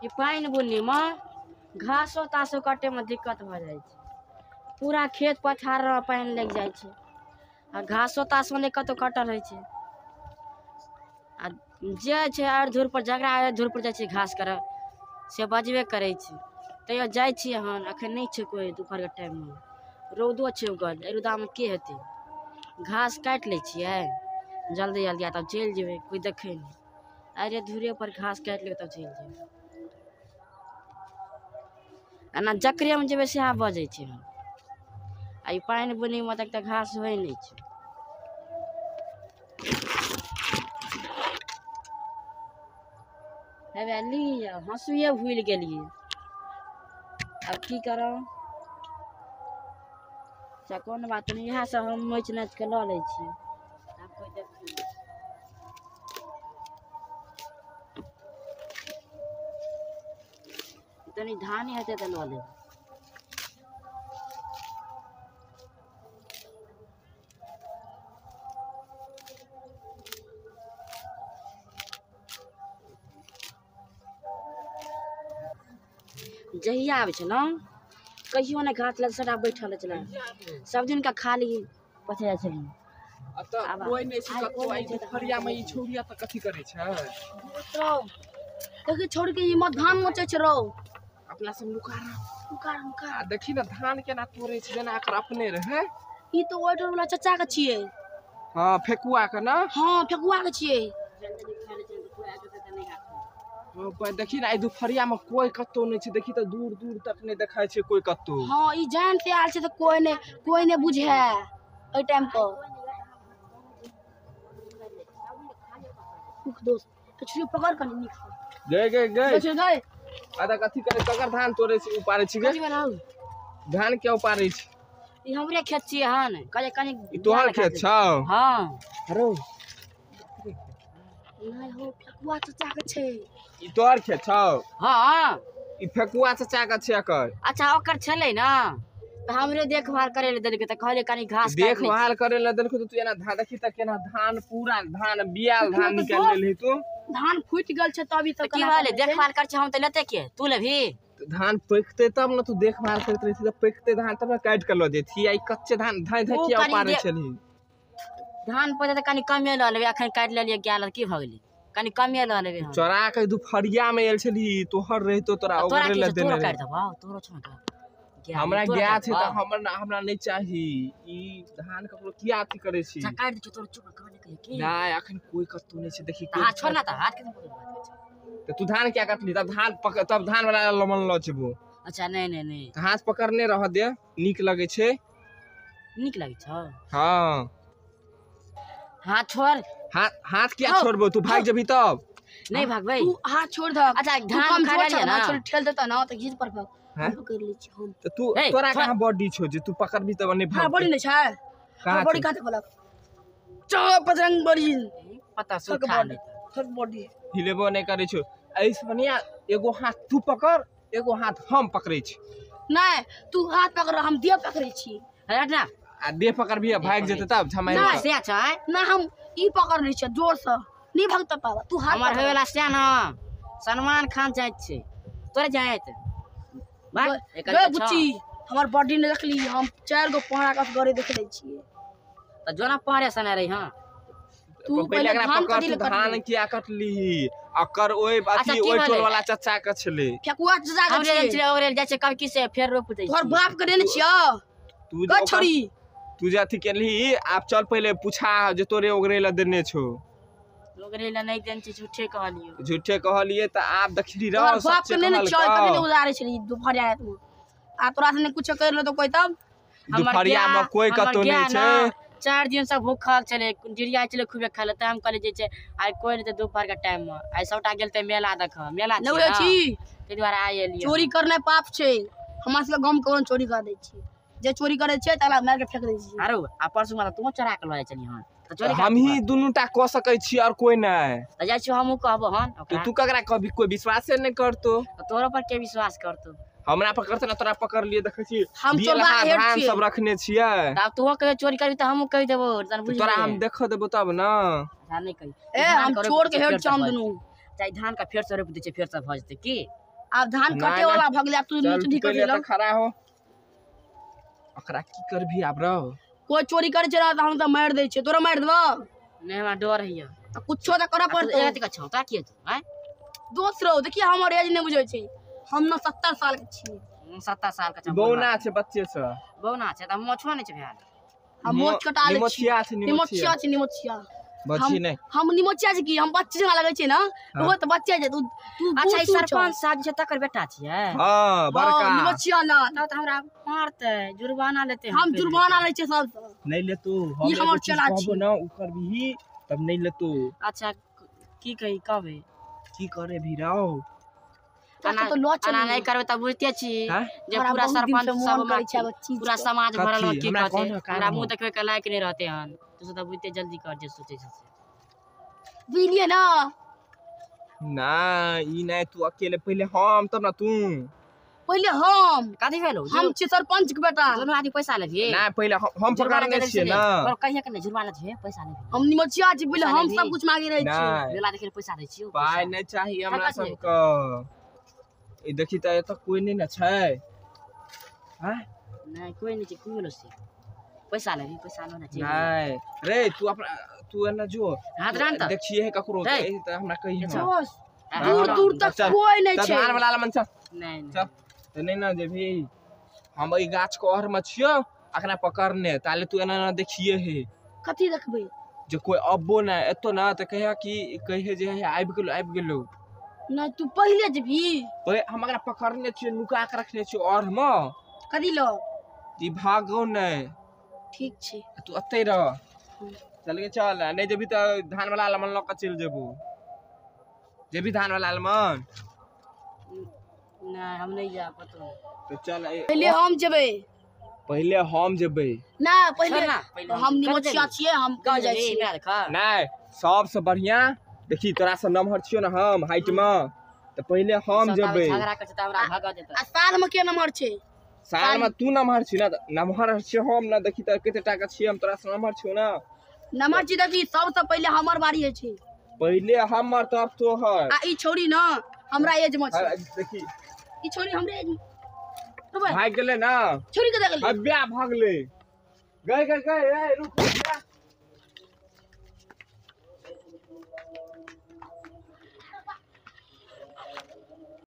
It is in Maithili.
ई पानि बुन्नी में घासो तासो काटे में दिक्कत भ जाइ छै। पूरा खेत पथार में पानि लागि जाइ छै आ घासो तासो नहि कतौ कटल होइ छै। आ जे छै आड़ि धूर पर जकरा आड़ि धूर पर जाइ छै घास करऽ से बजबे करै छै। तैयो जाइ छियै हन, अखन नहि छै कोइ दुपहरके टाइममे, रौदो छै उगल, एहि रौदामे के हेतै। घास काटि लै छियै जल्दी जल्दी आ तब चलि जेबै, कोइ देखै नहि। आड़े धूरे पर घास काटि लेबै तब चलि जेबै। एना जकरेमे जेबै सएह बजै छै। आ ई पानि बुन्नीमे तक तऽ घास होइ नहि छै। हेबे लिअ, हँसुए भूलि गेलियै, आब की करब। अच्छा कोनो बात नहि, इएह सब हम नोचि नाचि कऽ लऽ लै छियै। आब कोइ देखै नहि। तनी धाने हेतै तऽ लऽ लेबै। जहिया आबै छलहुँ कहियो नहि घास लग सबटा बैठल छलै, सब दिनका खाली पछे जाइ छलियै। अतऽ कोइ नहि छै कतौ। आइ दुपहरिया मे ई छौड़िया तऽ कथी करै छै? देखी छोड़ के ई मत धान मोचै छै रौ। अपना सब नुका रह, नुका नुका। आ देखी ने धान केना तोड़ै छै, जेना एकर अपने रहै। ई तऽ ओहि टोल वाला चाचा के छियै। हाँ फेकुआ के ना? हाँ फेकुआ के छियै। देखी ने आइ दुपहरिया में कोई कतौ नहीं छै, देखी तऽ दूर दूर तक नहीं देखाइ छै कोई कतौ। हाँ ई जान से आयल छै तऽ कोई नहीं बुझे एहि टाइम पर। रुक दोस्त, छुरी पकड़ कनी नीक से। गए गए गए गए। आधा कथी करे, ककर धान तोड़े छै उपारे छै गे? धान के उपारे छै? ई हमरे खेत छियै हन, कहले कनी। ई तोहर खेत छौ? हाँ। अरे नहीं हो, फेकुआ चाचा के छै। ई तोहर खेत छौ? हाँ। ई फेकुआ चाचा के छै एकर। अच्छा ओकर छलै ना तऽ हमरे देखभाल करे ले देलकै, तऽ कहले कनी घास काटि लै। देखभाल करे ले देलकै तऽ तू एना धान देखी तऽ केना धान पूरा धान बियाल धान निकालि लेलही तू। धान फूटि गेल छै तभी तऽ की भेलै, देखभाल कर छै हम तऽ लेते के, तू लेबही? धान पकते तब न तू देखभाल करैत रहै तऽ पकते धान तब न काटि के लऽ जेतही। आ ई कच्चे धान धान धान किया उपारै छलही? धान पड़ै तऽ कनी कमे लऽ लेबै, अखन काटि लेलियै गेल की भऽ गेलै, कनी कमे लऽ लेबै। चोरा के दुपहरिया में आयल छलही, तोहर रहितो तोरा ओकरे ले देने। तोरो काटि देबौ, तोरो छौ ना? हमरा गाय छै तऽ हमरा नहि चाही। ई धान ककरो किया अथी करै छी? अच्छा काटि दै छियौ तोरो, चुप कर, नहि कहियै की। नहि अखन कोई कतौ नहि छै, देखी हाथ छोड़ ना तऽ हाथ के पकड़। तऽ तू धान किया काटली? तब धान पकड़, तब धान वाला लमन लऽ जेबो। अच्छा नहीं नहीं नहीं, हाथ पकड़ने रह दे, नीक लगै छै। नीक लगै छौ? हाँ। हाथ छोड़। हाथ किया छोड़बो, तू भाग जेबही तब? नहीं भागबै। तू हाथ छोड़ दह। अच्छा धान खा लिया ना, ठेल देता ना तऽ घीच पर पकड़ लै छी हम। तऽ तू तोरा कहाँ बॉडी छौ जे तू पकड़बी तब नहीं भाग? हां बॉडी नहीं छै। कहाँ बॉडी कहाँ बोलक? चल बजरंग बली पता सुखा ले थक बॉडी हिलेबो नहीं करै छौ। ऐसे बढ़िया एगो हाथ तू पकड़, एगो हाथ हम पकड़ै छी। नहीं तू हाथ पकड़, हम देह पकड़ै छी। हट ना, आ देह पकड़बी भाग जेतै तब झमाइ। से छै ना, हम ई पकड़ लै छियै जोर से, नहीं भागतै पाबा। तू हाथ हमर होय वाला से ना सलमान खान जाइत छै, तोरे जाइत भाग। गे बुच्ची हमर बॉडी ने देखली, हम 4 गो पहरा कस गरे देख लै छियै। त जोना पहरे सने रही। हां तू पहिले एकरा पकड़, तू धान किया कटली? अकर ओइ अथी ओइ टोल वाला चाचा के छलै, फेकुआ चाचा के छलै। हमरे ओकरे जाइ छै कब की से फेर रोप दै। तोहर बाप के देने छियौ तू छोड़ी। तू जे अथी केलही, आब चल पहिले पूछा जे तोरे ओगरे ला देने छौ। ओगरे ला नहीं देने छै, झूठे कहलियै। झूठे कहलियै तऽ आब देखली रह, तोहर बाप के नेने छियौ तभी ने उजारै छली दुपहरिया रात में। आ तोरा से ने कुछ कर लो तो कोई तब दुपहरिया में कोई कतौ नहीं छै। 4 दिन से भूखल छलै, डिरिया छलै खूबे खाय ले, तऽ हम कहलियै जे छै आइ कोइ नहि तऽ दोपहर के टाइम में आइ सबटा गेल तऽ मेला देख, मेला छै छी ताहि दुआरे आइ एलियै। चोरी करनाइ पाप छै, हमरा सबके गाँव में कोनो चोरी कर दै छै, जे चोरी करै छै तकरा मारि के फेंक दै छियै। आरो आ परसू वाला तू चोरा के लऽ जाइ छली हन तऽ चोरी हमही दुनूटा कऽ सकै छी और कोई नहि। तऽ जाइ छियौ हमहूँ कहबो हन। तू ककरा कहबी? कोई विश्वासे नहि करतो। तोरो पर के विश्वास करतो? हमरा पर करते ना, तोरा पकड़ लिए। देखै छी हम चोरबा हेड धान छियै। सब रखने छियै। तब तू कहियो चोरी करबी तऽ हमहूँ कहि देबो। तोरा हम देख देबो तब ना। अच्छा नहीं कही। ए हम चोर के हेड छी हम दुनू। चाहे धान का फेर से रोपि दै छियै, फेर से भऽ जेतै की? आब धान कटे वाला भऽ गेलै, आब तू चल चोरी पहिले कर तऽ खड़ा हो। ओकरा की करबी आब रहो? कोई चोरी करै छै तऽ हम तऽ मारि दै छियै। तोरा मारि देबौ? नहि, हमरा डर होइया। तऽ कुछो तऽ करऽ पड़तौ। एक छौ ता किए तू आँय? दोस्त रहो, देखिए हमर एज नहि बुझै छै, हम ने 70 साल के छियै। 70 साल के छौ। बौना छै बच्चे से। बौना छै तऽ मोछो नहि छै भेल। हम मोछ कटा लै छियै। निमोछिया छै। निमोछिया छै, निमोछिया। बच्ची नहि। हम निमोछिया छै की? हम बच्चे जेना लगै छै ने, ओहो तऽ बच्चे छै। तू तू अच्छा, ई तू छौ। सरपंच साहब जे छै तकर बेटा छियै? हाँ, बड़का। हाँ, निमोछिया लाल। तब तऽ हमरा मारतै, जुर्माना लेतै। हम जुर्माना लै छियै सबसँ। नहीं लेतो। हम ई हमर एगो चीज चला कहबो छी। ना उ करबही तब नहीं लेतो। अच्छा, की कही कहबै? की करे भी रहो? तोरा तऽ लऽ एना चलू। नहि करबै तऽ बुझिते छी हाँ? जे हमरा पूरा बहुत दिन सरपंच से मोन सब करै छै आब चीज पूरा के। समाज भरल कथी? की हमरा कहतै? कहना, हमरा कहना। मुँह देखबै के लायक नहि रहतै हन। तू सब तऽ बुझते, जल्दी कर जे सोचै छै से। बुझलियै ना? ना, ई नहीं, तू अकेले पहिले हम तब ना तू। पहिले हम। कथी भेलौ? हम छियै सरपंच के बेटा। दुनू आदमी पैसा लेबही? ना, पहिले हम जुर्माना पकड़ने देने छियै छै ना। और कहिया के नहि जुर्माना छै, पैसा लेबही? हम निमोछिया छी, पहिले पैसा हम लेबही? सब कुछ मांगे रहै छियै। नहीं, मेला देखे पैसा दै छियौ? पाइ नहीं चाहिए हमरा ककरा छै? सबके। ई देखी तऽ एतऽ कोई नहीं ने छै। हाँ? नहि, कोई नहि छै। की भेलौ से? पैसा लेबही? पैसा लो ना छै। नहीं रे, तू अपना तू एना जो हाथ रान तऽ। देखिए है ककरो रे। तऽ हमरा कही। दोस्त, हाँ, दूर हाँ, दूर तक चल। कोई नहीं चल छै। धान वाला मन चल। नहि नहि। चल तऽ नहीं ना जेबही। हम एहि गाछ के ओर में छियौ अखना पकड़ने, ताले तू एना एना देखिए हे। कथी देखबै? जे कोई अब्बो ना एतो ना तऽ कहिया कि कहे जे हे आबि गेलो, आबि गेलो। नहीं, तू पहिले जेबही। ओए, हम अकरा पकड़ने छियै, नुका के रखने छियै और में। कथी लो? ई भागो नहीं। ठीक छै। तू अतै रह। चल के चल, नहीं जेबही तऽ धान वाला लमन लऽ के चलि जेबू। जेबही धान वाला लमन? नहि, हम नहि जायब कतौ। तऽ चल पहिले हम जेबै। पहिले हम जेबै। ना, पहिले चल ना, पहिले हम निमोछिया छियै, हम कहाँ जाइ छियै? मेला देख। नहीं, सबसे बढ़िया देखी, तोरा से नमहर छियौ ना हम हाइट में, तऽ पहिले हम जेबै। झगड़ा करै छै तऽ हमरा भगा देतै। आ साल में के नंबर छै? साल में तू नमहर छी ना, तऽ नमहर छियै हम ना। देखी तऽ कते टाका छियै हम, तोरा से नमहर छियौ ना। नंबर छी, देखी सबसे पहिले हमर बारी होइ छै। पहिले हमर तब तोहर। आ ई छौरी ना हमरा एज में छै। हाँ, देखी। ई छौरी हमरे एज में। रुबै, भागि गेलै ना। छौरी के देख ले। अब्बा भागलै। गए गए गए, ए रुक रुक, जा।